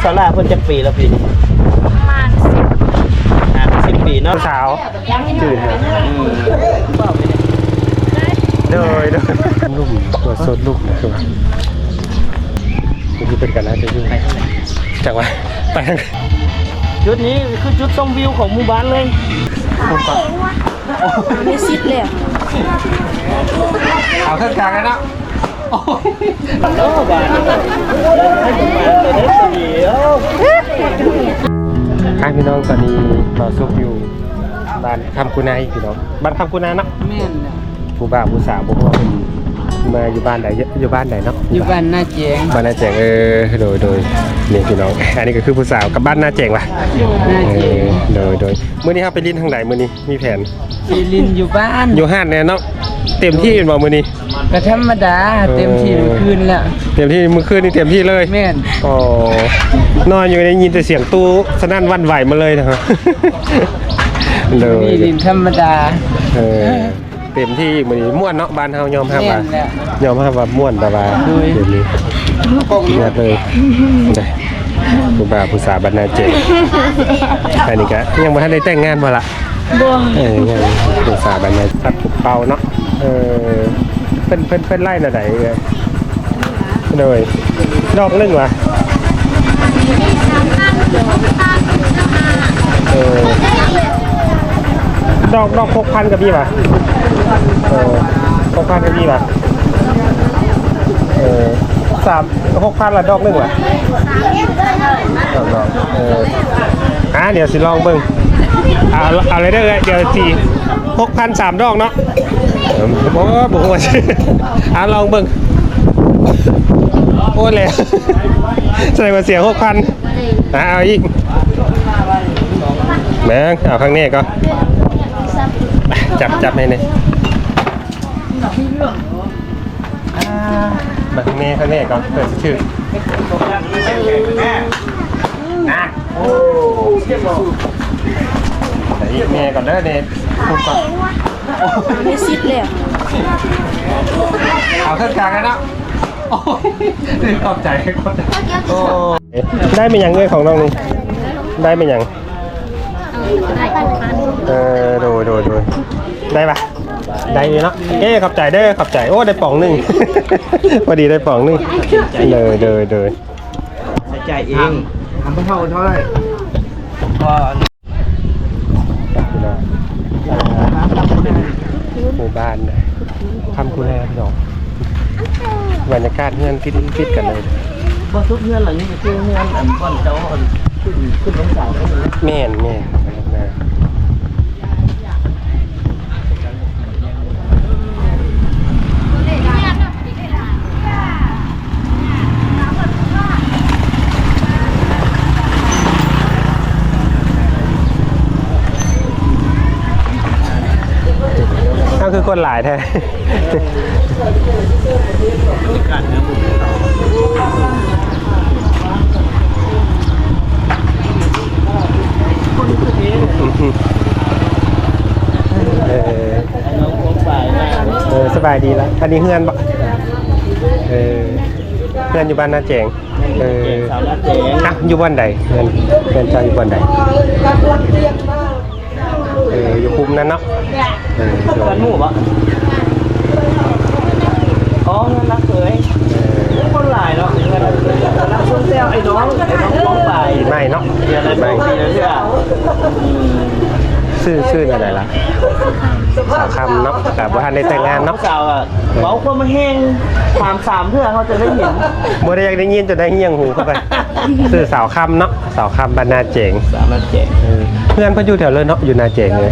ສາວຫຼ້າເພິ່ນຈັກປີແລ້ວປີນີ້? ປະມານສິບ ຫ້າສິບປີເນາະ. ສາວ ຈື່ນະ. ອືມ ໂດຍ ໂດຍ ລຸ່ມ ຕົວະສົດລຸ່ມ ຄືວ່າ ຄືເພິ່ນກໍໜ້າຈະຢູ່ ຈັກວ່າ ໄປທາງ ຈຸດນີ້ຄືຈຸດຊົມວິວຂອງໝູ່ບ້ານເລີຍ. ມີສິດແລ້ວ ເອົາເທິງກາງແລ້ວເນາະ. ໂອ້ຍ ໂອ້ ບາດນີ້ ອ່ະ ພີ່ນ້ອງ ຕອນນີ້ບ່າວສຸກຢູ່ບ້ານຄຳຄູນາ ພີ່ນ້ອງ ບ້ານຄຳຄູນາເນາະ. ແມ່ນແຫຼະ ຜູ້ບ່າວຜູ້ສາວ ບໍ່ຮູ້ວ່າເພິ່ນມາຢູ່ບ້ານໃດ ຢູ່ ຢູ່ບ້ານໃດເນາະ? ຢູ່ບ້ານນາແຈງ ບ້ານນາແຈງ. ເອີ ໂດຍ ໂດຍ ນີ້ພີ່ນ້ອງ ອັນນີ້ກໍຄືຜູ້ສາວກັບບ້ານນາແຈງຫວາ? ນາແຈງ. ເອີ ໂດຍ ໂດຍ ມື້ນີ້ເຮົາໄປຫຼິ້ນທາງໃດມື້ນີ້? ມີແຜນ ຊິຫຼິ້ນຢູ່ບ້ານ ຢູ່ຮ້ານແນ່ເນາະ. ເຕັມທີ່ແມ່ນບໍ່ມື້ນີ້? ກໍທຳມະດາ ເອີ ເຕັມທີ່ມື້ຄືນແລ້ວ. ເຕັມທີ່ມື້ຄືນນີ້ເຕັມທີ່ເລີຍ. ແມ່ນ. ອໍ ນອນຢູ່ໄດ້ຍິນແຕ່ສຽງຕູ້ສະໜັ່ນຫວັ່ນໄຫວມາເລີຍນະ. ໂດຍ ມື້ນີ້ຫຼິ້ນທຳມະດາ. ເອີ ເຕັມທີ່ມື້ນີ້ ມ່ວນເນາະ ບ້ານເຮົາຍອມຮັບວ່າ ແມ່ນແຫຼະ ຍອມຮັບວ່າມ່ວນ ແຕ່ວ່າ ໂດຍ ເປັນຍອດເລີຍ. ຜູ້ບ່າວຜູ້ສາວບ້ານນາແຈງ ອັນນີ້ກະຍັງບໍ່ທັນໄດ້ແຕ່ງງານບໍ່ລະ? ບໍ່. ເອີ ຍັງ ຜູ້ສາວບ້ານນາ ພັດເປົ່າເນາະ. ເອີ ເພິ່ນ ເພິ່ນ ເພິ່ນໄລ່ແນວໃດເອື້ອຍ? ໂດຍ ດອກໜຶ່ງຫວາ? ເອີ ດອກ ດອກຫົກພັນກໍມີຫວາ? ເອີ ຫົກພັນກໍມີຫວາ? ເອີ ສາມ ຫົກພັນລະດອກໜຶ່ງຫວາ? ດອກ ດອກ ເອີ ອ່າ ດຽວຊິລອງເບິ່ງ. ເອົາ ເອົາເລີຍເດີ້ ດຽວຊິ ຫົກພັນ ສາມດອກເນາະ. ເອີ ບໍ່ ບໍ່ຮູ້ວ່າ ເອົາລອງເບິ່ງ. ໂອ້ແຫຼະ ສະແດງວ່າເສຍຫົກພັນ. ອ່າ ເອົາອີກ ເບິ່ງ ເອົາຂ້າງນີ້ກ່ອນ. ຈັບ ຈັບໃຫ້ແນ່. ມາທາງແມ່ ທາງແມ່ກ່ອນ ເປີດຊື່ນະ. ໂອ້ ໃສ່ອີກແມ່ກ່ອນເດີນີ້. ມີສິດແລ້ວ ເອົາເທິງກາງແລ້ວເນາະ. ໂອ້ຍ ຂອບໃຈ ຂອບໃຈ. ໂອ້ ໄດ້ແມ່ນຫຍັງເອື້ອຍຂອງນ້ອງນີ້? ໄດ້ແມ່ນຫຍັງ? ເອີ ໂດຍ ໂດຍ ໂດຍ ໄດ້ປະ? ໄດ້ຢູ່ເນາະ. ເອີ ຂອບໃຈເດີ ຂອບໃຈ. ໂອ້ ໄດ້ປ໋ອງໜຶ່ງ ພໍດີໄດ້ປ໋ອງໜຶ່ງ. ໂດຍ ໂດຍ ໂດຍ ໃຊ້ຈ່າຍເອງ. ທຳເທົ່າເທົ່າໃດ? ໝູ່ບ້ານນະ ຄຳຄູນາພີ່ນ້ອງ. ບັນຍາກາດເຮືອນຕິດ ຕິດກັນເລີຍ. ບໍ່ສຸດເຮືອນຫຼັງນີ້ກໍຄືເຮືອນອັນບ່ອນເຈົ້າອັນຂຶ້ນ ຂຶ້ນລົງສາວ. ແມ່ນ ແມ່ນ. ເຮົາຄືຄົນຫຼາຍແທ້. ເອີ ເອີ ສະບາຍດີລະ. ອັນນີ້ເຮືອນບໍ່? ເອີ ເຮືອນຢູ່ບ້ານນາແຈງ. ເອີ ສາວນາແຈງ. ອ່ະ ຢູ່ບ່ອນໃດ? ເຮືອນ ເຮືອນເຈົ້າຢູ່ບ່ອນໃດ? ເອີ ຢູ່ຄຸ້ມນັ້ນເນາະ. ເອີ ເຮືອນໝູ່ບໍ່? ອໍ ເຮືອນນາເຂີຍ. ເອີ ຄົນຫຼາຍເນາະ. ເຮືອນນາເຂີຍ ນາຊົນແຊວ ໄອ້ນ້ອງ ໄອ້ນ້ອງປ້ອງປາຍ. ປີໃໝ່ເນາະ. ເດືອນໃໝ່ ປີລະເທື່ອ. ອືມ ຊື່ ຊື່ແນວໃດລະ? ສາວຄຳເນາະ. ກໍບໍ່ທັນໄດ້ແຕ່ງງານເນາະ. ສາວ ເວົ້າຄວາມແຮງ ຖາມສາມເທື່ອເຮົາຈະໄດ້ຍິນ. ບໍ່ໄດ້ຢາກໄດ້ຍິນ ຈະໄດ້ຫຍັງຫູເຂົ້າໄປ. ຊື່ສາວຄຳເນາະ ສາວຄຳ ບ້ານນາແຈງ. ສາວນາແຈງ. ເອີ ເຮືອນເພິ່ນຢູ່ແຖວເລີເນາະ ຢູ່ນາແຈງເລີຍ.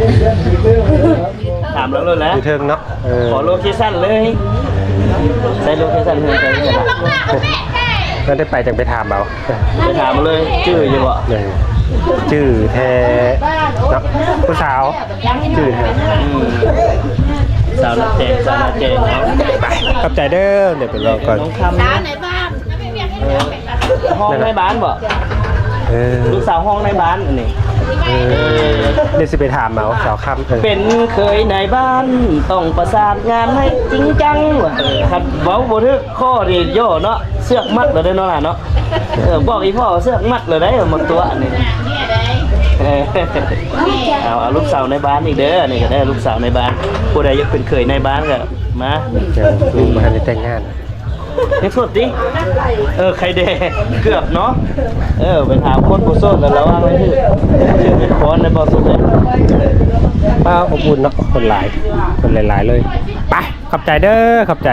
ຖາມລາວໂລດແຫຼະ ຢູ່ເທິງເນາະ. ເອີ ຂໍໂລເຄຊັນເລີຍ. ໃສ່ໂລເຄຊັນເຮືອນ ໃສ່ເຮືອນລະ. ລາວໄດ້ໄປຈັ່ງໄປຖາມເອົາ. ໄປຖາມມາເລີຍ ຈື່ຢູ່ບໍ່? ເອີ ຈື່ແທ້ເນາະ ຜູ້ສາວ ຈື່ແທ້. ອືມ ສາວນາແຈງ ສາວນາແຈງເນາະ. ໄປ ຂອບໃຈເດີ. ດຽວໄປລອງກ່ອນ. ເອີ ຫ້ອງແມ່ບ້ານບໍ່? ເອີ ລູກສາວຫ້ອງນາຍບ້ານອັນນີ້. ເອີ ດຽວຊິໄປຖາມເອົາສາວຄຳ. ເອີ ເປັນເຂີຍນາຍບ້ານ ຕ້ອງປະສານງານໃຫ້ຈິງຈັງວ່າ. ເອີ ຄັນເວົ້າບໍ່ຖືກຂໍ້ນີ້ໂຍເນາະ ເຊືອກມັດແລ້ວເດ້ເນາະຫຼານເນາະ. ເອີ ບອກອີພໍ່ເຊືອກມັດແລ້ວໄດ໋ ໝົດຕົວນີ້. ເອີ ເອົາ ເອົາລູກສາວນາຍບ້ານອີກເດີ ອັນນີ້ກໍໄດ້ລູກສາວນາຍບ້ານ. ຜູ້ໃດຢາກເປັນເຂີຍນາຍບ້ານກໍມາ. ຍັງບໍ່ທັນໄດ້ແຕ່ງງານ. ຍັງໂສດຕິ? ເອີ ໄຂ່ແດ່ ເກືອບເນາະ. ເອີ ໄປຖາມຄົນບໍ່ໂສດແລ້ວລະວັງໃຫ້ຖືກ ຖືກເປັນຄອນໄດ້ບໍ່ສຸດເລີຍ. ປ້າ ອົບອຸ່ນເນາະ ຄົນຫຼາຍ ຄົນຫຼາຍໆເລີຍ. ໄປ ຂອບໃຈເດີ ຂອບໃຈ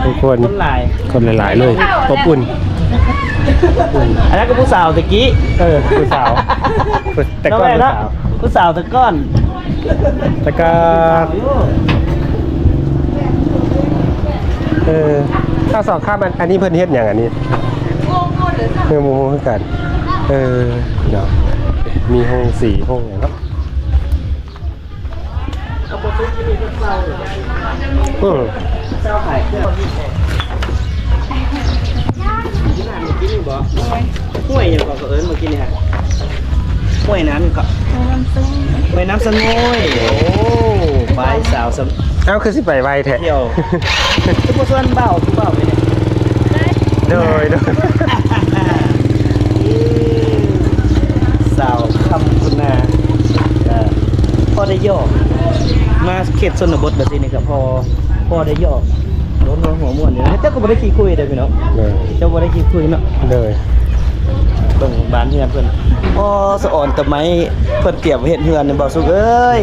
ທຸກຄົນ ຄົນຫຼາຍ ຄົນຫຼາຍໆເລີຍ ອົບອຸ່ນ. ອັນນັ້ນກໍຜູ້ສາວຕະກີ້. ເອີ ຜູ້ສາວ ແຕ່ກ່ອນເນາະ ຜູ້ສາວ ຜູ້ສາວແຕ່ກ່ອນ ແລ້ວກໍ ເອີ ເອົາ ສອງຄຳ ອັນ ອັນນີ້ເພິ່ນເຮັດຫຍັງອັນນີ້? ເອີ ບໍ່ຮູ້ຄືກັນ. ເອີ ເນາະ ມີໂຮງສີໂຮງຫຍັງເນາະ. ອືມ ເຈົ້າຂາຍເຄື່ອງ ຫ້ວຍຫຍັງເກາະ ເຂົາເອີ້ນມື້ກີ້ນີ້ຫັ້ນ ຫ້ວຍນ້ຳຫຍັງເກາະ ຫ້ວຍນ້ຳສະໂງ່ຍ. ໂອ້ ໄປສາວສະ ເອົ້າ ຄືຊິໄປໄວແທ້ ທ່ຽວ ຄືບໍ່ຊວນບ່າວ ຜູ້ບ່າວໄປເດ້. ໂດຍ ໂດຍ ສາວຄຳຄຸນນາ ກໍພໍໄດ້ຢອກ ມາເຂດຊົນນະບົດແບບນີ້ກໍພໍ ພໍໄດ້ຢອກ ໂດນຫົວມ່ວນຢູ່. ເຈົ້າກໍບໍ່ໄດ້ຂີ້ຄຸຍເດ້ພີ່ນ້ອງ ໂດຍ ເຈົ້າບໍ່ໄດ້ຂີ້ຄຸຍເນາະ. ໂດຍ ເບິ່ງບ້ານເຮືອນເພິ່ນ ອໍ ສະອອນຕະໄມ້ ເພິ່ນຕຽມເຮັດເຮືອນນີ້ ບ່າວສຸກເອີຍ.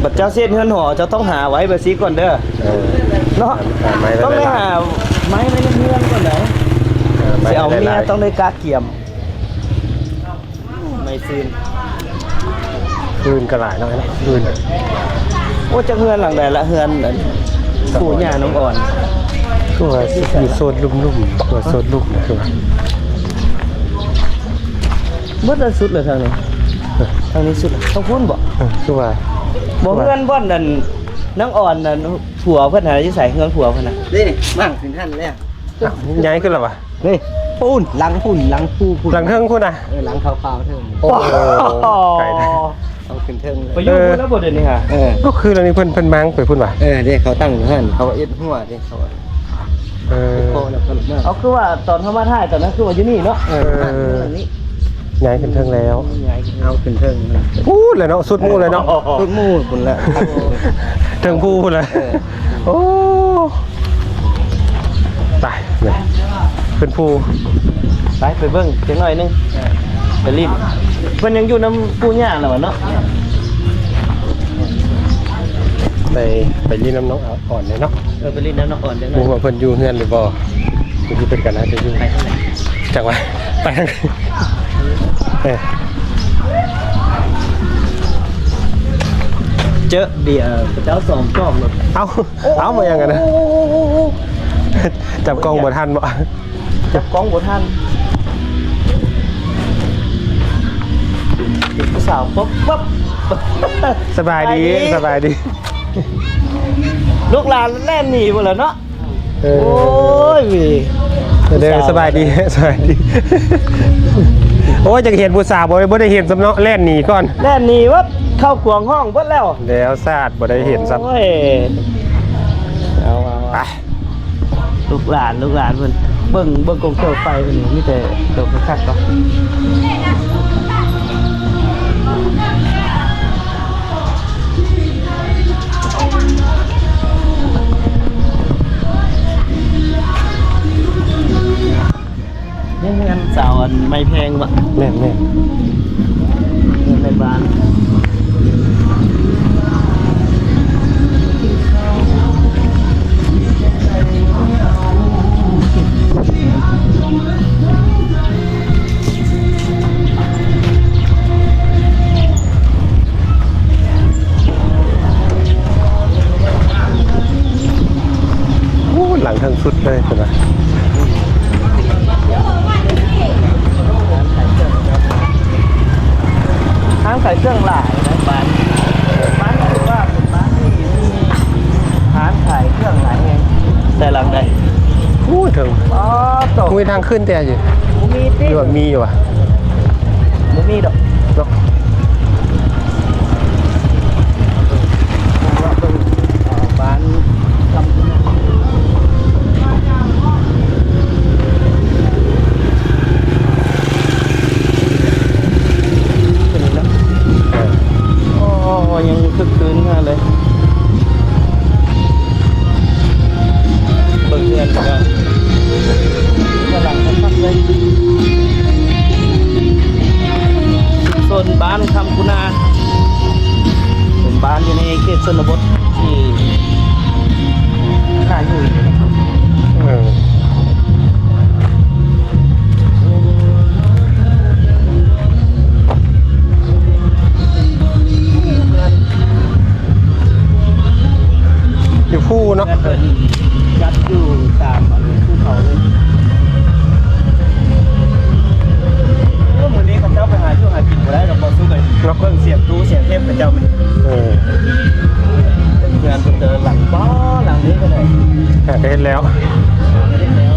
ບັດເຈົ້າຊິເຮັດເຮືອນຫໍ ເຈົ້າຕ້ອງຫາໄວ້ແບບຊີ້ກ່ອນເດີ ເອີ ເນາະ ຫາໄມ້ໄວ້ ຕ້ອງໄດ້ ຫຼາຍໆ ຫາໄມ້ໄວ້ເຮືອນກ່ອນໄດ໋. ເອີ ໄມ້ ຊິເອົາເມຍ ຫຼາຍໆ ຕ້ອງໄດ້ກະກຽມ. ໄມ້ຟືນ ຟືນກໍຫຼາຍເນາະ ຟືນ. ໂອ້ ຈັກເຮືອນຫຼັງໃດລະ ເຮືອນອັນ ປູ່ຍ່ານ້ອງອອນ ຄືວ່າຢູ່ໂຊນລຸ່ມໆ ຄືວ່າໂຊນລຸ່ມ ຄືວ່າ ເບິດອັນສຸດເລີຍທາງນີ້ ເອີ ທາງນີ້ສຸດ ທາງພຸ້ນບໍ? ເອີ ຄືວ່າ ບໍ່ ເຮືອນບ່ອນນັ້ນ ນາງອອນນັ້ນ ຜົວເພິ່ນຫາຢູ່ໃສ? ເຮືອນຜົວເພິ່ນນະ ເດ້ ໝັ້ງຂຶ້ນຫັ້ນແລ້ວ ຍ້າຍຂຶ້ນແລ້ວຫວາ? ນີ້ ປູນ ຫຼັງພຸ້ນ ຫຼັງພູພຸ້ນ ຫຼັງເທິງພຸ້ນນະ. ເອີ ຫຼັງຂາວໆເທິງ. ໂອ້ ໄກນະ ເອົາຂຶ້ນເທິງເລີຍ ໄປຢູ່ພຸ້ນແລ້ວບໍ່ດຽວນີ້ຫາ? ເອີ ກໍຄືແລ້ວນີ້ ເພິ່ນ ເພິ່ນມາງໄປພຸ້ນຫວາ? ເອີ ເດ້ ເຂົາຕັ້ງຢູ່ຫັ້ນ ເຂົາເຮັດຮົ້ວເດ້ ເຂົາ ເອີ ເຮັດໂຄະແລ້ວກໍລົງມາ. ເອົາ ຄືວ່າຕອນເຮົາມາຖ່າຍຕອນນັ້ນ ຄືວ່າຢູ່ນີ້ເນາະ. ເອີ ເອີ ນີ້ ຍ້າຍຂຶ້ນເທິງແລ້ວ ຍ້າຍຂຶ້ນເທິງ ເອົາຂຶ້ນເທິງພຸ້ນແຫຼະເນາະ ສຸດໝູ່ເລີຍເນາະ ສຸດໝູ່ພຸ້ນແຫຼະ ເທິງພູພຸ້ນແຫຼະ. ເອີ ໂອ້ ໄປ ຂຶ້ນພູ ໄປ ໄປເບິ່ງຈັກໜ້ອຍໜຶ່ງ ໄປຫຼິ້ນ. ເພິ່ນຍັງຢູ່ນຳປູ່ຍ່າລະຫວາເນາະ ໄປ ໄປຫຼິ້ນນຳນ້ອງອອນເດ້ເນາະ. ເອີ ໄປຫຼິ້ນນຳນ້ອງອອນຈັກໜ້ອຍ ບໍ່ຮູ້ວ່າເພິ່ນຢູ່ເຮືອນຫຼືບໍ່ ຄືຊິເປັນກັນນະ ຈະຢູ່ ໄປທາງໃດ ຈັກວ່າ ໄປທາງ ເອີ ເຈີເບຍເຂົາເຈົ້າສອງກອງເນາະ. ເອົ້າ ເອົ້າ ມາຫຍັງກັນນະ ໂອ້ ໂອ້ ໂອ້ ໂອ້ ຈັບກ້ອງບໍ່ທັນບໍ? ຈັບກ້ອງບໍ່ທັນ ເຫັນຜູ້ສາວປຶບປຶບ. ສະບາຍດີ ສະບາຍດີ ສະບາຍດີ ລູກຫຼານແລ່ນໜີໝົດແລ້ວເນາະ. ເອີ ໂອ້ຍ ເດີ ສະບາຍດີ ສະບາຍດີ. ໂອ້ຍ ຢາກເຫັນຜູ້ສາວບໍ່ ບໍ່ໄດ້ເຫັນຊ້ຳເນາະ ແລ່ນໜີກ່ອນ ແລ່ນໜີເບິດ ເຂົ້າກວງຫ້ອງເບິດແລ້ວ ແລ້ວຊາດບໍ່ໄດ້ເຫັນຊ້ຳ. ໂອ້ຍ ເອົາ ເອົາ ເອົາ ໄປ ລູກຫຼານ ລູກຫຼານເພິ່ນ ເບິ່ງ ເບິ່ງກອງເສົາໄຟເພິ່ນ ມີແຕ່ໂຕຄັກໆເນາະ. ນີ້ເຮືອນສາວອັນໄມ້ແພງບໍ່? ແມ່ນໆ ເຮືອນໃນບ້ານ. ໂອ້ ຫຼັງເທິງສຸດເລີຍພຸ້ນນະ. ຮ້ານຂາຍເຄື່ອງຫຼາຍນະ ບ້ານ ບ້ານຖືວ່າເປັນບ້ານທີ່ມີຮ້ານຂາຍເຄື່ອງຫຼາຍແຮງ. ແຕ່ຫຼັງໃດ? ໂອ້ ເຖິງ ອໍ ໂຕ ມີທາງຂຶ້ນແຕ່ຢູ່ ບໍ່ມີຕິ ຫຼືວ່າມີຢູ່ຫວາ? ນີ້ດອກເນາະ ເບິ່ງ ເບິ່ງ ເອີ ບ້ານຄຳຄຸນນາ ຕົວນີ້ເນາະ ເອີ ໂອ້ ຍັງຄຶກຄື້ນຂະໜາດເລີຍ. ເບິ່ງເຮືອນເພິ່ນກໍກຳລັງຄັກໆເລີຍ ຊຸມຊົນບ້ານຄຳຄຸນນາ ເປັນບ້ານຢູ່ໃນເຂດຊົນນະບົດທີ່ໜ້າຢູ່ດີ. ເອີ ຢູ່ພູເນາະ ເຮືອນເພິ່ນຈັດຢູ່ຕາມ ອັນ ພູເຂົາເລີຍ. ເອີ ມື້ນີ້ເຂົາເຈົ້າໄປຫາຢູ່ຫາກິນບໍ່ໄດ້ດອກ ບໍ່ສຸກເອີຍ ເນາະ ເບິ່ງສຽງຕູ້ສຽງເທບເຂົາເຈົ້າແມ່ນ. ເອີ ເຮືອນເພິ່ນແຕ່ລະຫຼັງ ບໍ່ ຫຼັງນີ້ກໍໄດ້ ຫາກໍເຮັດແລ້ວ ຫາກໍເຮັດແລ້ວ.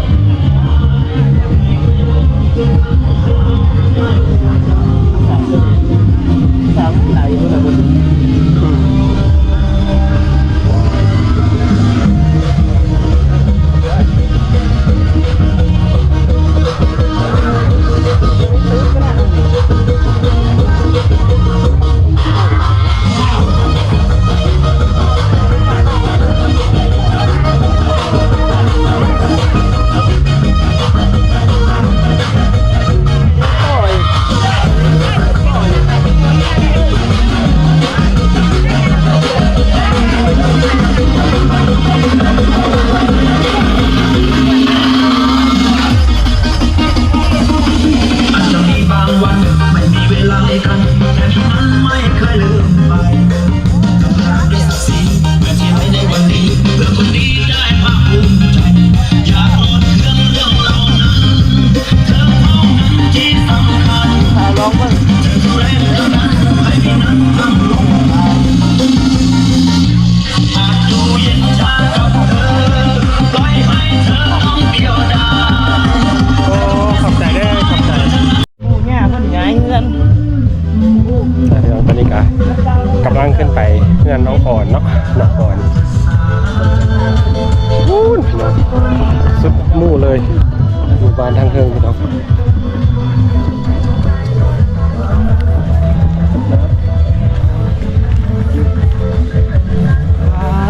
ໂອ້ ຂອບໃຈເດີ ຂອບໃຈ. ປູ່ຍ່າເພິ່ນຍ້າຍເຮືອນ. ອ່າ ພີ່ນ້ອງ ຕອນນີ້ກະກຳລັງຂຶ້ນໄປເຮືອນນ້ອງອອນເນາະ ນ້ອງອອນ ພຸ້ນເນາະ ສຸດໝູ່ເລີຍ ຢູ່ບ້ານທາງເທິງ ພີ່ນ້ອງ. ປ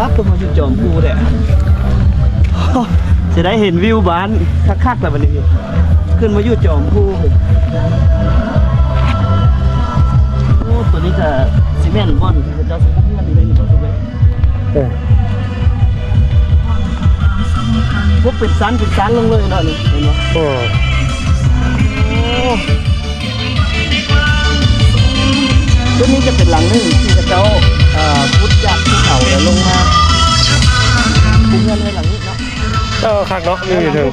າດ ຂຶ້ນມາຢູ່ຈອມພູແທ້ ຊິໄດ້ເຫັນວິວບ້ານຄັກໆແລ້ວບັດນີ້ ຂຶ້ນມາຢູ່ຈອມພູ. ໂອ້ ຕົວນີ້ກະຊິແມ່ນບ່ອນທີ່ເຂົາເຈົ້າຊິເຮືອນຢູ່ໃນນີ້ບໍ່ ເອີ ພວກເປັນຊັ້ນເປັນຊັ້ນລົງເລີຍເນາະ ນີ້ເຫັນບໍ່? ໂອ້ ໂອ້ ຈຸດນີ້ຈະເປັນຫຼັງໜຶ່ງທີ່ເຂົາເຈົ້າ ເອີ ຂຸດຈາກພູເຂົາແລ້ວລົງມາ ເຮືອນໃນຫຼັງນີ້ເນາະ. ເອີ ຄັກເນາະ ວິວຢູ່ເທິງ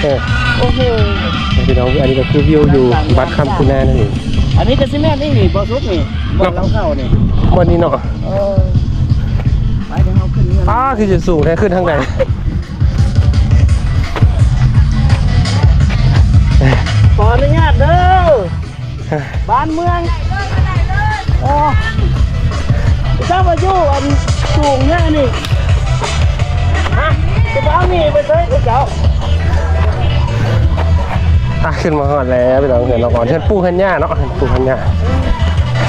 ເອີ ໂອ້ໂຫ ພີ່ນ້ອງ ອັນນີ້ກໍຄືວິວຢູ່ວັດຄຳຄຸນນານັ້ນເອງ. ອັນນີ້ກໍຊິແມ່ນນີ້ ນີ້ບໍ່ສຸກນີ້ ບ່ອນເຮົາເຂົ້ານີ້ ບ່ອນນີ້ເນາະ. ເອີ ໄປ ດຽວເຮົາຂຶ້ນເຮືອນ. ອ້າ ຄືຊິສູງແທ້ ຂຶ້ນທາງໃດ? ຂໍອະນຸຍາດເດີ ບ້ານເມືອງ. ໂອ້ ເຈົ້າວ່າຢູ່ອັນສູງແທ້ນີ້ ຮະ ຈະເອົາໜີໄປໃສເຈົ້າ? ອ່ະ ຂຶ້ນມາຮອດແລ້ວ ພີ່ນ້ອງ ເຮືອນນ້ອງອອນ ເຮືອນປູ່ເຮືອນຍ່າເນາະ ເຮືອນປູ່ເຮືອນຍ່າ.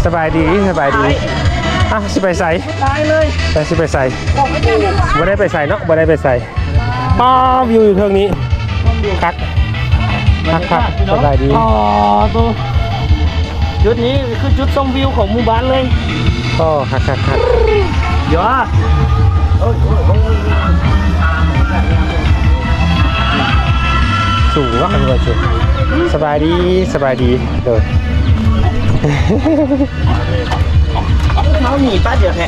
ສະບາຍດີ ສະບາຍດີ. ອ່ະ ຊິໄປໃສ? ຕາຍເລີຍ ແຕ່ຊິໄປໃສ? ບໍ່ໄດ້ໄປໃສເນາະ ບໍ່ໄດ້ໄປໃສ. ປ້າ ວິວຢູ່ເທິງນີ້ ຄັກ ຄັກໆ. ສະບາຍດີ. ອໍ ໂຕ ຈຸດນີ້ຄືຈຸດຊົມວິວຂອງໝູ່ບ້ານເລີຍ. ອໍ ຄັກໆໆ. ຢາ ສູງເນາະ ສະບາຍດີ ສະບາຍດີ. ໂດຍ ເຮົາໜີປາດດຽວແທ້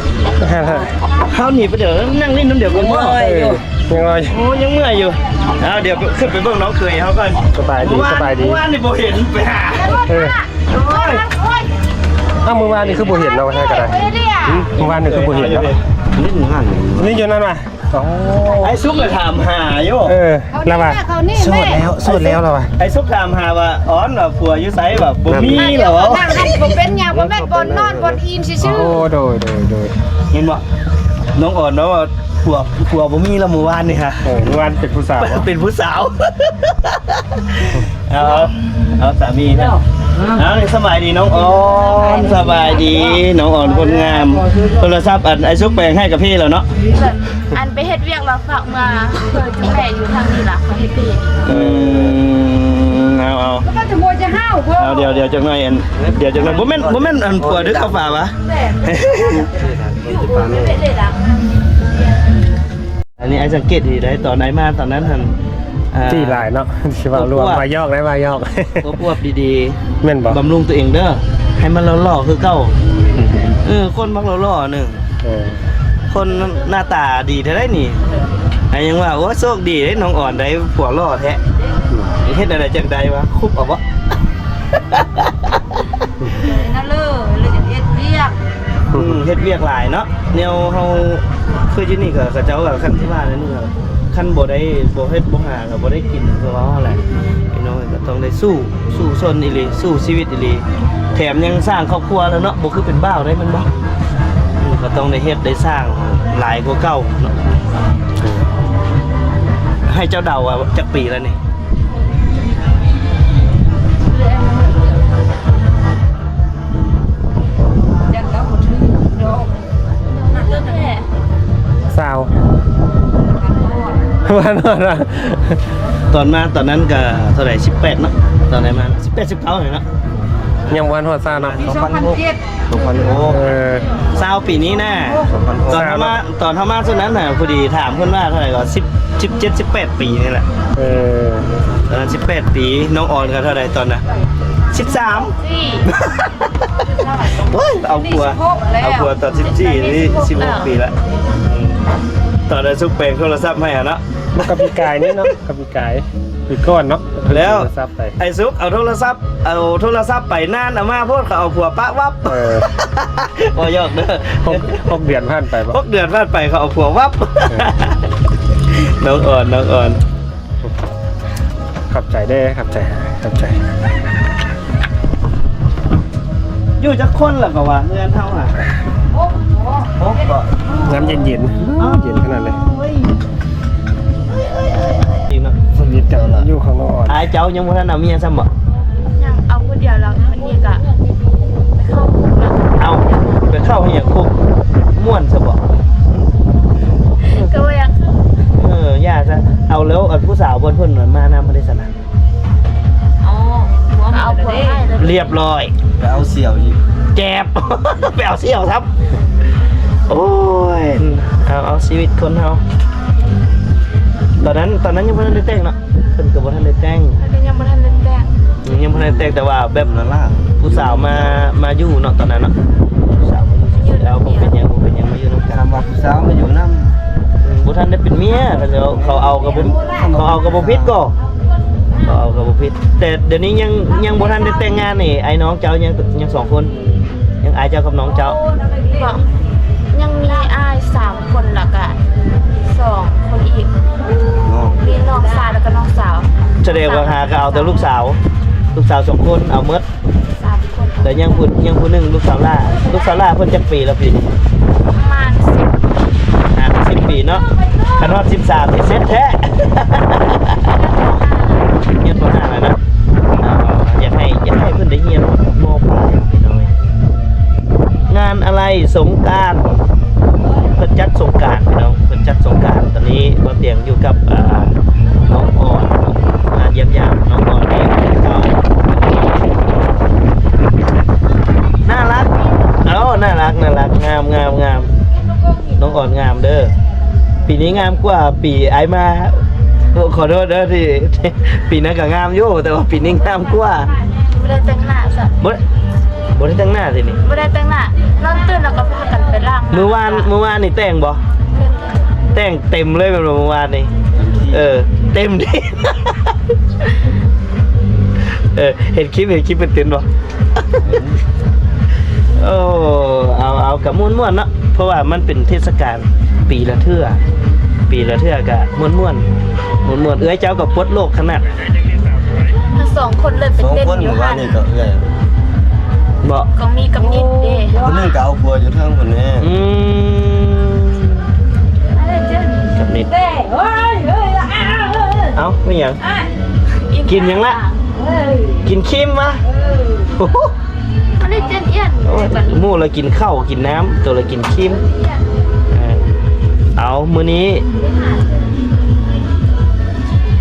ເຮົາໜີປາດດຽວ ນັ່ງຫຼິ້ນນຳດຽວກໍເມື່ອຍຢູ່. ຍັງລອຍ ໂອ້ ຍັງເມື່ອຍຢູ່. ເອົາ ດຽວຂຶ້ນໄປເບິ່ງນ້ອງເຂີຍເຮົາກ່ອນ. ສະບາຍດີ ສະບາຍດີ. ມື້ວານນີ້ບໍ່ເຫັນ ໄປຫາ ເອີ ໂອ້ຍ ອ້າວ ມື້ວານນີ້ຄືບໍ່ເຫັນເນາະ ວ່າແທ້ກໍໄດ້. ຫຶ ມື້ວານນີ້ຄືບໍ່ເຫັນເນາະ ຫຼິ້ນຢູ່ຫັ້ນ ຫຼິ້ນຢູ່ນັ້ນວ່າ. ໂອ້ ອ້າຍສຸກລະຖາມຫາຢູ່. ເອີ ລະວ່າ ເຂົານີ້ ໂສດແລ້ວ ແມ່ ໂສດແລ້ວລະວ່າ. ອ້າຍສຸກຖາມຫາວ່າ ອອນວ່າຜົວຢູ່ໃສ ວ່າບໍ່ມີລະ. ນັ່ງຫັ້ນບໍ່ເປັນຫຍັງ ບໍ່ແມ່ນບ່ອນນອນ ບ່ອນອີ່ມຊື່ໆ. ໂອ້ ໂດຍ ໂດຍ ໂດຍ. ເຫັນບໍ່ ນ້ອງອອນເນາະວ່າຜົວ ຜົວບໍ່ມີລະມື້ວານນີ້ຮະ. ເອີ ມື້ວານເປັນຜູ້ສາວ ເປັນຜູ້ສາວ. ເອົາ ເອົາສາມີນະ. ເອົາ ສະບາຍດີນ້ອງອອນ. ສະບາຍດີນ້ອງອອນຄົນງາມ. ໂທລະສັບອັນອ້າຍສຸກແປງໃຫ້ກະເພແລ້ວເນາະ. ອັນໄປເຮັດວຽກແລ້ວຝາກມາ ເອີ ແມ່ຢູ່ທາງນີ້ລະ ເຂົາເຮັດເພ. ອືມ ເອົາ ເອົາ ເອົາ ດຽວ ດຽວຈັກໜ້ອຍ ອັນ ດຽວຈັກໜ້ອຍ. ບໍ່ແມ່ນ ບໍ່ແມ່ນອັນຜົວດຶກເຂົ້າປ່າຫວາ? ແມ່ນ. ອັນນີ້ອ້າຍສັງເກດດີໄດ໋ ຕອນອ້າຍມາຕອນນັ້ນຫັ້ນ ອ່າ ຈີ່ຫຼາຍເນາະ ຊິເວົ້າລວມ ວ່າຢອກໄດ໋ ວ່າຢອກ. ອວບໆດີໆ ແມ່ນບໍ່? ບຳລຸງຕົວເອງເດີ ໃຫ້ມັນຫຼໍ່ໆຄືເກົ່າ. ເອີ ຄົນມັກຫຼໍ່ໆໜຶ່ງ ເອີ ຄົນໜ້າຕາດີແທ້ໄດ໋ນີ້. ອ້າຍຍັງວ່າ ໂອ້ ໂຊກດີເດ້ ນ້ອງອອນໄດ້ຜົວຫຼໍ່ແທ້. ເຮັດແນວໃດຈັ່ງໄດ້ວະ ຄຸບເອົາບໍ່? ນັ້ນເລີຍ ເລີຍເຮັດວຽກ ອືມ ເຮັດວຽກຫຼາຍເນາະ. ແນວເຮົາຄືຢູ່ນີ້ກໍ ເຂົາເຈົ້າກໍ ຄັນທີ່ວ່ານັ້ນ ຄັນບໍ່ໄດ້ ບໍ່ເຮັດບໍ່ຫາກໍບໍ່ໄດ້ກິນ ຄືເວົ້າຫັ້ນແຫຼະ. ພີ່ນ້ອງກໍຕ້ອງໄດ້ສູ້ ສູ້ຊົນອີ່ຫຼີ ສູ້ຊີວິດອີ່ຫຼີ. ແຖມຍັງສ້າງຄອບຄົວແລ້ວເນາະ ບໍ່ຄືເປັນບ່າວໄດ້ແມ່ນບໍ່? ອືມ ກໍຕ້ອງໄດ້ເຮັດໄດ້ສ້າງຫຼາຍກວ່າເກົ່າເນາະ. ໃຫ້ເຈົ້າເດົາວ່າຈັກປີແລ້ວນີ້? ຊາວ ຕອນມາຕອນນັ້ນກະເທົ່າໃດ? ສິບແປດເນາະ ຕອນໄດ້ມາ ສິບແປດ ສິບເກົ້ານີ້ເນາະ. ຍັງບໍ່ທັນຮອດຊາວເນາະ. ສອງພັນຫົກ ສອງພັນຫົກ ເອີ ຊາວປີນີ້ນະ. ຕອນເຮົາມາ ຕອນເຮົາມາຊ່ວງນັ້ນນະ ພໍດີຖາມເພິ່ນວ່າເທົ່າໃດກໍ ສິບ ສິບເຈັດ ສິບແປດປີນີ້ແຫຼະ. ເອີ ຕອນນັ້ນສິບແປດປີ. ນ້ອງອອນກໍເທົ່າໃດຕອນນັ້ນ? ສິບສາມ. ໂອ້ຍ ເອົາຜົວ ເອົາຜົວຕອນສິບສີ່ນີ້ ສິບຫົກປີລະ. ຕອນນັ້ນສຸກແປງໂທລະສັບໃຫ້ຫັ້ນເນາະ. ມັນກໍປີກາຍນີ້ເນາະ ກໍປີກາຍ ປີກ່ອນເນາະ. ແລ້ວໂທລະສັບໄປ ໄອ້ສຸກເອົາໂທລະສັບ ເອົາໂທລະສັບໄປນານ ເອົາມາໂພດ ເຂົາເອົາຜົວປະວັບ. ເອີ ບໍ່ຢອກເດີ. ຫົກ ຫົກເດືອນຜ່ານໄປບໍ່? ຫົກເດືອນຜ່ານໄປ ເຂົາເອົາຜົວວັບ. ເອີ ນ້ອງອອນ ນ້ອງອອນ. ຂອບໃຈເດີ ຂອບໃຈ ຂອບໃຈ. ຢູ່ຈັກຄົນລະກໍວ່າເຮືອນເຮົາຫັ້ນ? ຫົກ ຫົກບໍ່? ນ້ຳເຢັນໆ ເຢັນຂະໜາດເລີຍ. ດີເນາະ ຢູ່ຂ້າງນອກ. ອ້າຍເຈົ້າຍັງບໍ່ທັນເອົາເມຍຊ້ຳບໍ່? ຍັງ ເອົາຜູ້ດຽວແລ້ວ ມັນນີ້ກະໄປເຂົ້າຄຸກແລ້ວ. ເອົ້າ ໄປເຂົ້າເຮັດຫຍັງຄຸກ? ມ່ວນຊະບໍ່? ກໍບໍ່ຢາກເຂົ້າ. ເອີ ຢ່າຊະ. ເອົາແລ້ວ ອັນຜູ້ສາວບ່ອນເພິ່ນມານຳບໍ່ໄດ້ຊັ້ນນະ? ອໍ ເອົາຜົວໃໝ່ເລີຍ. ລຽບຮ້ອຍ ໄປເອົາສ່ຽວອີກ. ແຈບ ໄປເອົາສ່ຽວຊ້ຳ. ໂອ້ຍ ເອົາ ເອົາຊີວິດຄົນເຮົາ. ຕອນນັ້ນ ຕອນນັ້ນຍັງບໍ່ທັນໄດ້ແຕ່ງເນາະ. ເພິ່ນກໍບໍ່ທັນໄດ້ແຕ່ງ. ເພິ່ນກໍຍັງບໍ່ທັນໄດ້ແຕ່ງ. ອືມ ຍັງບໍ່ທັນໄດ້ແຕ່ງ ແຕ່ວ່າແບບນັ້ນລະ ຜູ້ສາວມາ ມາຢູ່ເນາະ ຕອນນັ້ນເນາະ. ຜູ້ສາວມາຢູ່ ເອົາ ບໍ່ເປັນຫຍັງ ບໍ່ເປັນຫຍັງ ມາຢູ່ນຳກັນ. ຄຳວ່າຜູ້ສາວມາຢູ່ນຳ. ອືມ ບໍ່ທັນໄດ້ເປັນເມຍ ເຂົາເຈົ້າ ເຂົາເອົາກໍບໍ່ ເຂົາເອົາກໍບໍ່ຜິດກໍ ເຂົາເອົາກໍບໍ່ຜິດ. ແຕ່ດຽວນີ້ຍັງ ຍັງບໍ່ທັນໄດ້ແຕ່ງງານນີ້ ອ້າຍນ້ອງເຈົ້າຍັງ ຍັງສອງຄົນ. ຍັງອ້າຍເຈົ້າກັບນ້ອງເຈົ້າ? ບໍ່ ຍັງມີອ້າຍສາມຄົນ ແລ້ວກະສອງຄົນອີກ. ນ້ອງ ມີນ້ອງຊາຍ ແລ້ວກະນ້ອງສາວ. ສະແດງວ່າຫາກໍເອົາແຕ່ລູກສາວ ລູກສາວສອງຄົນ ເອົາໝົດ ສາມຄົນ. ແລ້ວຍັງຜູ້ ຍັງຜູ້ໜຶ່ງ ລູກສາວຫຼ້າ. ລູກສາວຫຼ້າເພິ່ນຈັກປີແລ້ວປີນີ້? ປະມານສິບ ຫ້າສິບປີເນາະ. ຄັນຮອດສິບສາມນີ້ເສັດແທ້. ຮຽນ ປ.ຫ້າ ແລ້ວເນາະ. ເອົາ ເອົາ ຢາກໃຫ້ ຢາກໃຫ້ເພິ່ນໄດ້ຮຽນ ມ.ປາຍ ພີ່ນ້ອງເອີຍ. ງານອາໄລສົງການ ເພິ່ນຈັດສົງການ ພີ່ນ້ອງ ເພິ່ນຈັດສົງການ. ຕອນນີ້ບ່າວຕຽງຢູ່ກັບ ອ່າ ນ້ອງອອນ ມາຢ້ຽມຢາມນ້ອງອອນເອງ. ໜ້າລັກ ເອົ້າ ໜ້າລັກ ໜ້າລັກ ງາມ ງາມ ງາມ. ນ້ອງອອນງາມເດີ. ປີນີ້ງາມກວ່າປີອ້າຍມາ. ໂອ້ ຂໍໂທດເດີທີ່ ປີນັ້ນກໍງາມຢູ່ ແຕ່ວ່າປີນີ້ງາມກວ່າ. ບໍ່ໄດ້ແຕ່ງໜ້າຊ້ຳ. ບໍ່ ບໍ່ໄດ້ແຕ່ງໜ້າຕິນີ້? ບໍ່ໄດ້ແຕ່ງໜ້າ. ນອນຕື່ນແລ້ວກໍພາກັນໄປລ້າງໜ້າ. ມື້ວານ ມື້ວານນີ້ແຕ່ງບໍ່? ແຕ່ງເຕັມເລີຍແມ່ນບໍ່ມື້ວານນີ້? ເອີ ເຕັມທີ່. ເອີ ເຫັນຄລິບ ເຫັນຄລິບເປັນເຕັມບໍ່? ໂອ້ ເອົາ ເອົາ ກະມ່ວນໆເນາະ ເພາະວ່າມັນເປັນເທດສະການປີລະເທື່ອ. ປີລະເທື່ອກະມ່ວນໆ ມ່ວນໆ. ເອື້ອຍເຈົ້າກໍປົດໂລກຂະໜາດ ທັງສອງຄົນເລີຍໄປເຕັ້ນຢູ່ຫັ້ນ ມື້ວານນີ້ກໍເອື້ອຍ ເບາະ ຂອງມີກຳນິດເດ້ ຄົນໜຶ່ງກໍເອົາຜົວຢູ່ເທິງພຸ້ນແຫຼະ. ອືມ ກຳນິດ ເອົ້າ ແມ່ນຫຍັງ? ກິນຫຍັງລະ? ກິນຄຣີມວະ? ໂອ້ໂຫ ມັນໄດ້ເຈັນອຽນ ໂອ້ຍ ໝູ່ລະກິນເຂົ້າກິນນ້ຳ ໂຕລະກິນຄຣີມ. ເອີ ເອົາ ມື້ນີ້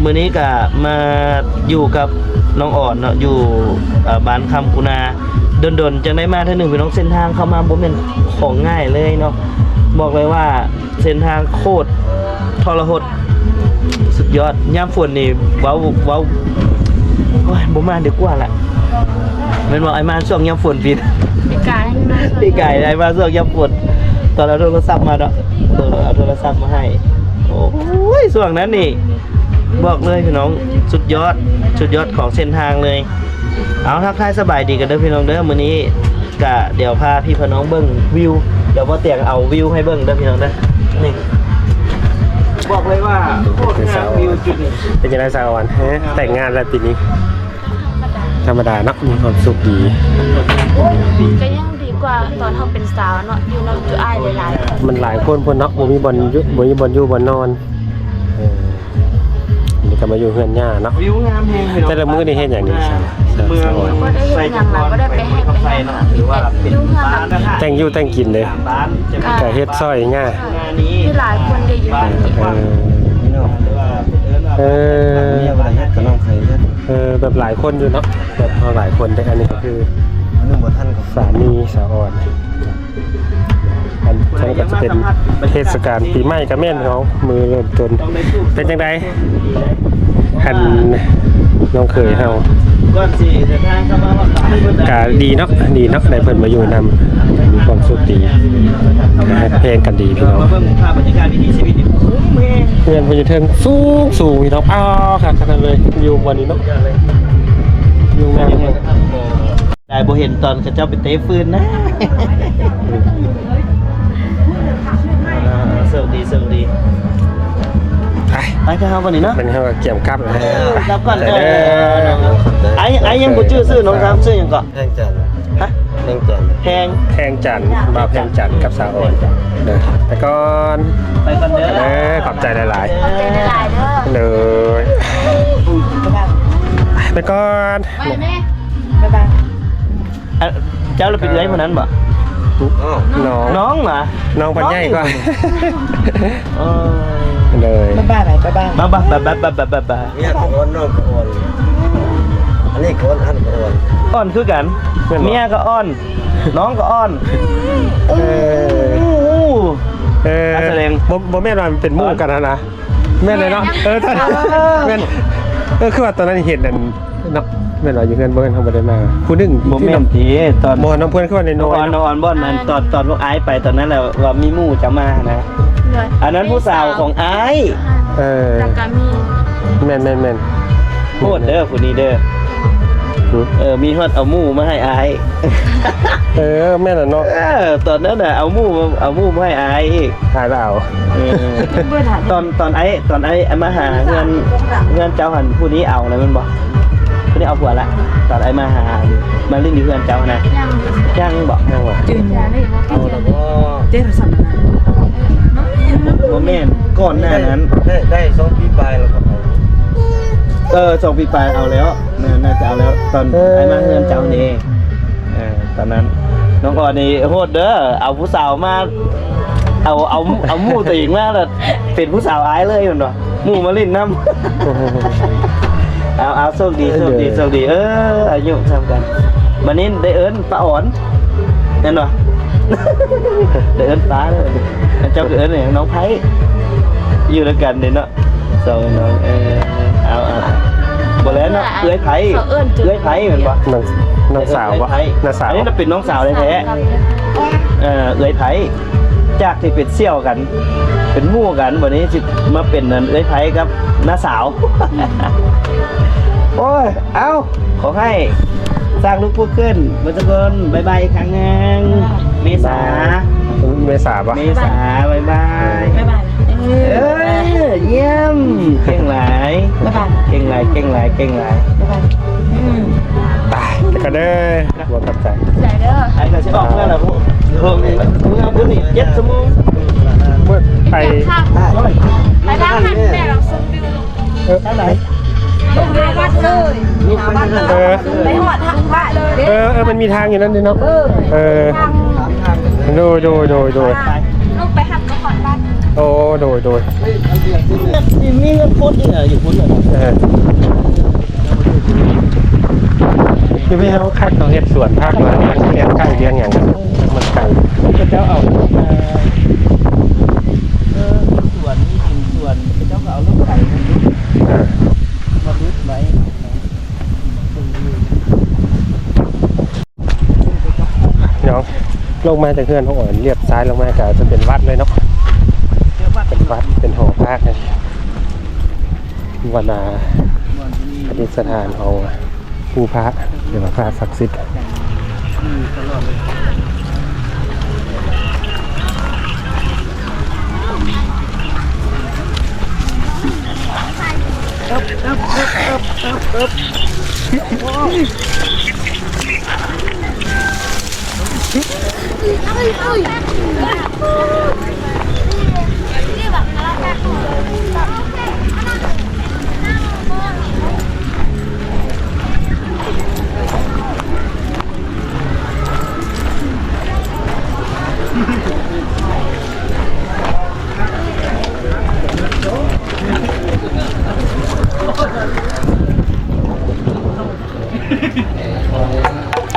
ມື້ນີ້ກະມາຢູ່ກັບນ້ອງອອນເນາະ ຢູ່ ເອີ ບ້ານຄຳກຸນາ ດົນໆ ຈັ່ງໄດ້ມາເທື່ອໜຶ່ງພີ່ນ້ອງ. ເສັ້ນທາງເຂົ້າມາບໍ່ແມ່ນຂອງງ່າຍເລີຍເນາະ ບອກເລີຍວ່າ ເສັ້ນທາງໂຄດທໍລະຫົດ ສຸດຍອດ. ຍາມຝົນນີ້ເວົ້າ ເວົ້າ ໂອ້ຍ ບໍ່ມາດີກວ່າລະ ແມ່ນບໍ່? ອ້າຍມາຊ່ວງຍາມຝົນປີ ປີກາຍ ປີກາຍອ້າຍມາຊ່ວງຍາມຝົນ ຕອນເອົາໂທລະສັບມາເນາະ ເອີ ເອົາໂທລະສັບມາໃຫ້. ໂອ້ຍ ຊ່ວງນັ້ນນີ້ ບອກເລີຍພີ່ນ້ອງ ສຸດຍອດ ສຸດຍອດຂອງເສັ້ນທາງເລີຍ. ເອົາ ທັກທາຍສະບາຍດີກັນເດີພີ່ນ້ອງເດີ ມື້ນີ້ ກະດຽວພາພີ່ພານ້ອງເບິ່ງວິວ ດຽວບໍ່ຕຽງເອົາວິວໃຫ້ເບິ່ງເດີພີ່ນ້ອງເດີ. ນີ້ ບອກເລີຍວ່າໂຄດງາມວິວຈຸດນີ້. ເປັນຈັ່ງໃດສາວອອນ? ຮະ ແຕ່ງງານແລ້ວປີນີ້? ທຳມະດາເນາະ ມີຄວາມສຸກດີ ກະຍັງດີກວ່າຕອນເຮົາເປັນສາວເນາະ ຢູ່ນຳຈຸອ້າຍຫຼາຍໆ ມັນຫຼາຍຄົນພຸ້ນເນາະ ບໍ່ມີບ່ອນຢູ່ ບໍ່ມີບ່ອນຢູ່ບ່ອນນອນ. ເອີ ນີ້ກໍມາຢູ່ເຮືອນຍ່າເນາະ ວິວງາມແຮງພີ່ນ້ອງ. ແຕ່ລະມື້ນີ້ເຮັດຫຍັງນີ້? ເມືອງ ບໍ່ໄດ້ເຮັດຫຍັງຫຼາຍ ບໍ່ໄດ້ໄປໃຫ້ໄປນາ ມີແຕ່ຢູ່ເຮືອນ. ແຕ່ງຢູ່ແຕ່ງກິນເດ້ ກະເຮັດຊ່ອຍຍ່າ ມີຫຼາຍຄົນເດ້ຢູ່ບ້ານນີ້. ເອີ ເອີ ເອີ ແບບຫຼາຍຄົນຢູ່ເນາະ ແບບເຮົາຫຼາຍຄົນເດ້. ອັນນີ້ກໍຄືສາມີສາວອອນ. ອັນ ອັນນີ້ກໍຈະເປັນເທດສະການປີໃໝ່ກະແມ່ນເນາະ ມື້ເລີ່ມຕົ້ນ. ເປັນຈັ່ງໃດ ອັນ ນ້ອງເຂີຍເຮົາ? ກະດີເນາະ ດີເນາະ ໄດ້ເພິ່ນມາຢູ່ນຳ ມີຄວາມສຸກດີ ກະຮັກແພງກັນດີພີ່ນ້ອງ. ເຮືອນເພິ່ນຢູ່ເທິງສູງໆ ພີ່ນ້ອງ. ອ້າວ ຄັກຂະໜາດເລີຍ ຢູ່ບ່ອນນີ້ເນາະ ຢູ່ງາມ. ໄດ້ບໍ່ເຫັນຕອນເຂົາເຈົ້າໄປເຕະຟືນນະ. ເອີ ໂຊກດີ ໂຊກດີ. ໄປ ໄປເຮົາບັດນີ້ເນາະ ບັດນີ້ເຮົາກໍກຽມກັບ ກັບກ່ອນ. ເອີ ໄອ້ ໄອ້ຍັງບໍ່ຈື່ຊື່ນ້ອງ ຖາມຊື່ຫຍັງເກາະ? ແພງຈັນ. ຮະ? ແພງຈັນ. ແພງ ແພງຈັນ ບ່າວແພງຈັນກັບສາວອອນ. ເດີ ໄປກ່ອນ ໄປກ່ອນເດີ. ເດີ ຂອບໃຈຫຼາຍໆ ຂອບໃຈຫຼາຍໆເດີ. ໂດຍ ໄປກ່ອນ ບາຍບາຍ. ເຈົ້າລະເປັນເອື້ອຍຜູ້ນັ້ນບໍ່? ນ້ອງ ນ້ອງຫວາ? ນ້ອງເພິ່ນໃຫຍ່ກວ່າ. ເອີ ໂດຍ ບາຍບາຍ ບາຍບາຍ ບາຍບາຍ ບາຍບາຍ ບາຍບາຍ. ເມຍກໍອ່ອນ ນ້ອງກໍອ່ອນ ອັນນີ້ກໍອ່ອນ ອັນກໍອ່ອນ ອ່ອນຄືກັນ. ແມ່ນບໍ່? ເມຍກໍອ່ອນ ນ້ອງກໍອ່ອນ. ເອີ ເອີ ການສະແດງ ບໍ່ ບໍ່ແມ່ນວ່າເປັນໝູ່ກັນຫັ້ນນະ. ແມ່ນເລີຍເນາະ. ເອີ ແມ່ນ ເອີ ຄືວ່າຕອນນັ້ນເຫັນອັນເນາະ ແມ່ນວ່າຢູ່ເຮືອນບໍ່ ເຮົາບໍ່ໄດ້ມາ ຜູ້ໜຶ່ງ ບໍ່ແມ່ນຕິ ຕອນ ບໍ່ ນ້ອງເພື່ອນຄືວ່ານ້ອຍໆ ນ້ອງອອນ ບ່ອນນັ້ນ ຕອນ ຕອນພວກອ້າຍໄປຕອນນັ້ນແຫຼະ ວ່າມີໝູ່ຈະມາຫັ້ນນະ. ໂດຍ ອັນນັ້ນຜູ້ສາວຂອງອ້າຍ. ເອີ ແລ້ວກໍມີ ແມ່ນໆໆ ໂພດເດີຜູ້ນີ້ເດີ. ເອີ ມີຮອດເອົາໝູ່ມາໃຫ້ອ້າຍ. ເອີ ແມ່ນລະເນາະ. ເອີ ຕອນນັ້ນນະ ເອົາໝູ່ ເອົາໝູ່ມາໃຫ້ອ້າຍອີກ. ຕາຍແລ້ວ. ເອີ ຕອນ ຕອນອ້າຍ ຕອນອ້າຍມາຫາເຮືອນ ເຮືອນເຈົ້າຫັ້ນ ຜູ້ນີ້ເອົາແລ້ວແມ່ນບໍ່? ຜູ້ນີ້ເອົາຜົວລະ ຕອນອ້າຍມາຫາ ມາຫຼິ້ນຢູ່ເຮືອນເຈົ້າຫັ້ນນະ. ຍັງ ຍັງບໍ່? ຍັງບໍ່? ເອົາແລ້ວບໍ່? ບໍ່ແມ່ນ ກ່ອນໜ້ານັ້ນ ໄດ້ ໄດ້ສອງປີປາຍແລ້ວກໍເອົາ. ເອີ ສອງປີປາຍເອົາແລ້ວ. ໜ້າ ໜ້າຈະເອົາແລ້ວ ຕອນ ເອີ ອ້າຍມາເຮືອນເຈົ້ານີ້. ເອີ ຕອນນັ້ນນ້ອງອອນນີ້ໂຫດເດີ ເອົາຜູ້ສາວມາ ເອົາ ເອົາ ເອົາໝູ່ຕົວເອງມາແລ້ວເປັນຜູ້ສາວອ້າຍເລີຍແມ່ນບໍ່? ໝູ່ມາຫຼິ້ນນຳ. ເອົາ ເອົາ ໂຊກດີ ໂຊກດີ ໂຊກດີ. ເອີ ອາຍຸສ່ຳກັນ ບາດນີ້ໄດ້ເອີ້ນປ້າອອນແມ່ນບໍ່? ໄດ້ເອີ້ນປ້າເດີ. ເຈົ້າກໍເອີ້ນຫຍັງ ນ້ອງໄພ້ ຢູ່ນຳກັນເດ້ເນາະ. ສອງນ້ອງ ເອີ ເອົາ ເອົາ ບໍ່ແລ້ວເນາະ ເອື້ອຍໄພ້ ເອື້ອຍໄພ້ແມ່ນບໍ່? ນ້ອງ ນ້ອງສາວບໍ່? ນ້າສາວ ອັນນີ້ນະເປັນນ້ອງສາວແທ້ໆ. ເອີ ເອື້ອຍໄພ້ ຈາກທີ່ເປັນສ່ຽວກັນ ເປັນໝູ່ກັນ ບັດນີ້ຊິມາເປັນອັນເອື້ອຍໄພ້ກັບນ້າສາວ. ໂອ້ຍ ເອົ້າ ຂໍໃຫ້ສ້າງລູກຜູ້ຂຶ້ນເບິດທຸກຄົນ. ບາຍບາຍອີກຄັ້ງໜຶ່ງ ເມສາ ເມສາບໍ່? ເມສາ ບາຍບາຍ ບາຍບາຍ. ເອີ ຢ້ຽມ ເກັ່ງຫຼາຍ ບາຍບາຍ ເກັ່ງຫຼາຍ ເກັ່ງຫຼາຍ ເກັ່ງຫຼາຍ ບາຍບາຍ ອືມ ໄປ ໄປກ່ອນເດີ ບໍ່ຂອບໃຈ ໃຈເດີ ໄປກໍຊິອອກເມືອລະ ເມືອພຸ້ນນີ້ເຈັດຊົ່ວໂມງ ໄປ ໄປທາງຫັ້ນແມ່ ເຮົາຊົມວິວ ເອີ ທາງໃດ? ລົງມາວັດເລີຍ ເອີ ໄປຮອດທາງບ້ານເລີຍເດ້ ເອີ ເອີ ມັນມີທາງຢູ່ນັ້ນເດ້ເນາະ ເອີ ເອີ ໂດຍ ໂດຍ ໂດຍ ໂດຍ ລົງໄປຫັ້ນກໍຮອດວັດ ໂອ້ ໂດຍ ໂດຍ ມີເງິນກົດຢູ່ພຸ້ນ ເອີ ຢູ່ແມ່ເຮົາຄັກ ເຂົາເຮັດສວນຜັກ ວ່າລ້ຽງໄກ່ລ້ຽງຫຍັງ ມັນໄກ່ ເຂົາເຈົ້າເອົາ ເອີ ເອີ ສວນ ມີດິນສວນ ເຂົາເຈົ້າກໍເອົາລົດໄຖ ເອີ ມາຫຼຸດໄວ້ ເນາະ ລົງມາຈາກເຮືອນພວກອັນລຽບຊ້າຍລົງມາກໍຈະເປັນວັດເລີຍເນາະ ເປັນວັດ ເປັນຫໍພະ ວັດ ອ່າ ປະດິດສະຖານຂອງ ປູ່ພະ ຫຼືວ່າພະສັກສິດ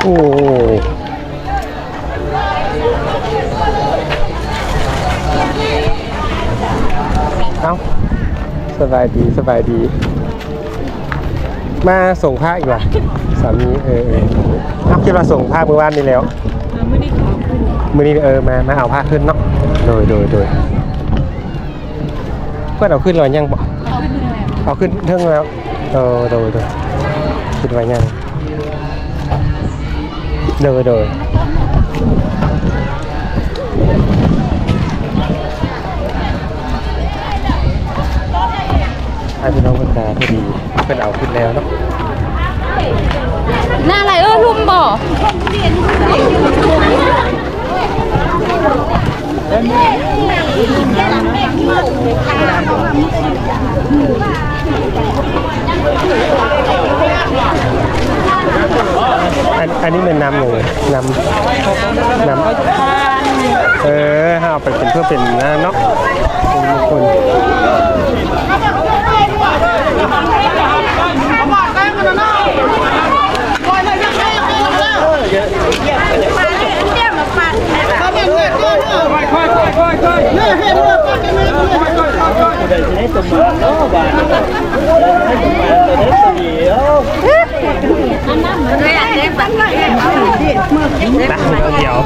ໂອ້ ເອົ້າ ສະບາຍດີ ສະບາຍດີ ມາສົ່ງພະອີກຫວາ ສາມີ ເອີ ເອີ ເອົ້າ ຄິດວ່າສົ່ງພະມື້ວານນີ້ແລ້ວ ເອີ ມື້ນີ້ເອົາຂຶ້ນ ມື້ນີ້ ເອີ ມາ ມາເອົາພະຂຶ້ນເນາະ ໂດຍ ໂດຍ ໂດຍ ເພິ່ນເອົາຂຶ້ນແລ້ວຍັງບໍ່? ເອົາຂຶ້ນແລ້ວ ເອົາຂຶ້ນເທິງແລ້ວ ເອີ ໂດຍ ໂດຍ ຄິດວ່າຍັງ ໂດຍ ໂດຍ ອ້າຍພີ່ນ້ອງເພິ່ນກະພໍດີ ເພິ່ນເອົາຂຶ້ນແລ້ວເນາະ ໜ້າໄຫຼເອີ ລຸ່ມບໍ່? ອັນ ອັນນີ້ແມ່ນນ້ຳຫຍັງ? ນ້ຳ ນ້ຳ ເອີ ເຮົາເອົາໄປເປັນເພື່ອເປັນນັ້ນເນາະ ເປັນມຸງຄຸນ. ດຽວ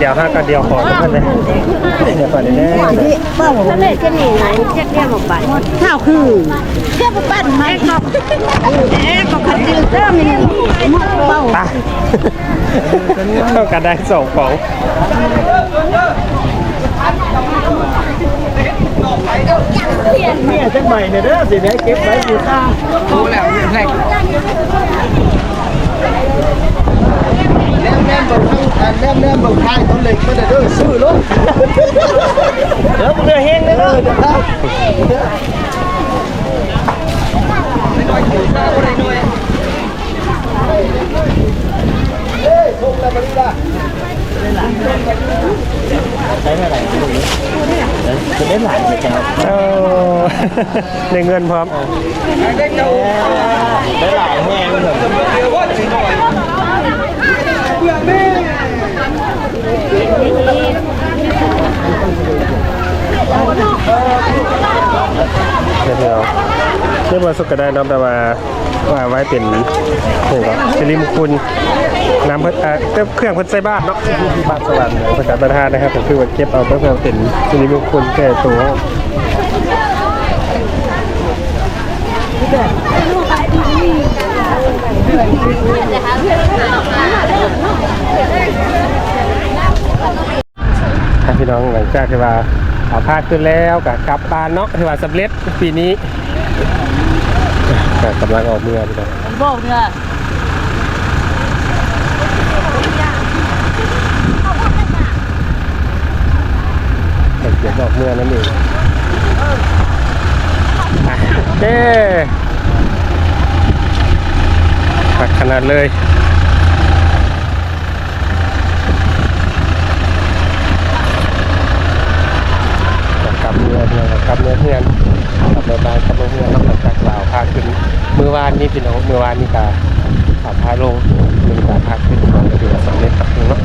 ດຽວ ຖ້າກໍດຽວ ຂໍເພິ່ນເດ້ ດຽວ ຂໍເດ້. ເຮົາຄື ເຈົ້າບໍ່ປັນໃໝ່ ເອກໍ ເອກໍຄັນຈື່ເຈົ້ານີ້ ໄປ ເຮົາກໍໄດ້ສອງຂອງ ເມຍຈັກໃບແດ່ເດີ ຊິໄດ້ເກັບໄວ້ບູຊາ. ໂອ້ ແລ້ວແຮງ ແນມໆເບິ່ງທາງ ແນມໆເບິ່ງທ້າຍຕົວເລັກມັນເດີ ຊື້ໂລດ ເອີ ເຫຼືອແຮງເດີ ເອີ ເດີ ເອີ ສົ່ງແລ້ວມານີ້ລະ. ໃຊ້ເທົ່າໃດ ເອີ ໄດ້ເງິນພ້ອມ ໄດ້ຫຼາຍແຮງເນາະ ດຽວ ດຽວບໍ່ສຸກກໍໄດ້ເນາະ ແຕ່ວ່າ ວ່າໄວ້ເປັນ ເປັນຫຍັງກໍ ສິລິມຸງຄຸນ ນຳເພິ່ນ ເອີ ເຄື່ອງເພິ່ນໃສ່ບາດເນາະ ບາດສະຫວ່າງ ເພິ່ນກະປະທານນະຄັບ ກໍຄືວ່າເກັບເອົາເພື່ອເປັນສິລິມຸງຄຸນແກ່ຕົວ. ອ່ະ ພີ່ນ້ອງ ຫຼັງຈາກທີ່ວ່າ ເອົາພາຂຶ້ນແລ້ວກໍກັບບ້ານເນາະ ຖືວ່າສຳເລັດປີນີ້. ກໍກຳລັງອອກເມືອພີ່ນ້ອງ ມັນບອກເມືອ ໃຫ້ກຽດອອກເມືອນັ້ນເອງ. ອ່ະ ເອີ ຄັກຂະໜາດເລີຍ. ກັບເມືອ ກັບເມືອເຮືອນ ກັບເມືອບ້ານ ກັບເມືອເຮືອນເນາະ. ຫຼັງຈາກວ່າເອົາພາຂຶ້ນມື້ວານນີ້ພີ່ນ້ອງ ມື້ວານນີ້ກະເອົາພາລົງ ມື້ນີ້ກະເອົາພາຂຶ້ນ ກະຖືວ່າສຳເລັດເນາະ.